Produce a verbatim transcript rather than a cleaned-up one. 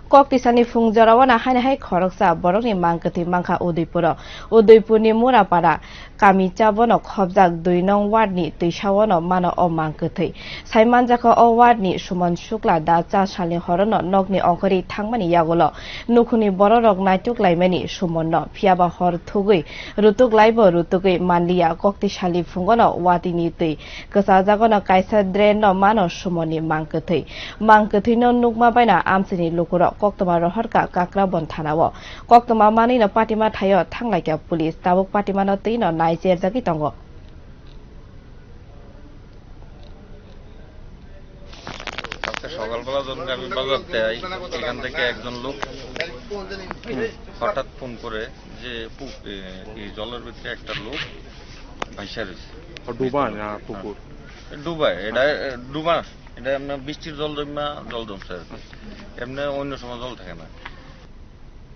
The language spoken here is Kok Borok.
Koktisalni phung jorao no haino hai khoroksa borokni mang kwthwi mankha Udaipuro. Udaipurni Murapara kami chabono khobjak dui nong ward ni twisaono mano o mang kwthwi. Sai manjakha o ward ni Suman Shukla da cha salni horono nokni ongkhorwi thangmani yagulo nukhungni bororok naituk laimani Sumanno, phiyaba hor thugwi rutuk laibo rutugwi manliya. Koktisalni phungono watini twi kwchajagono kaisa drain no mano Sumanni mang kwthwi. Mang kwthwino nukma baina amchaini lukurok koktwma rohorkha Kakrabon thanao. Koktwma manwino patima thaio thanglaikha police, tabuk patimano twino naicherjagwi tongo. আজকে সকালবেলা যখন আমি বাজার যাই, এখান থেকে একজন লোক হঠাৎ ফোন করে যে পু-, এ, এই জলের ভিতরে একটা লোক ভাসা রয়েছে। ও, ডুবা না পুকুর? ডুবা, এটা, এ, ডুবা, এটা এমনি বৃষ্টির জল জমা, জল জমছে আর কি। এমনি অন্য সময় জল থাকে না।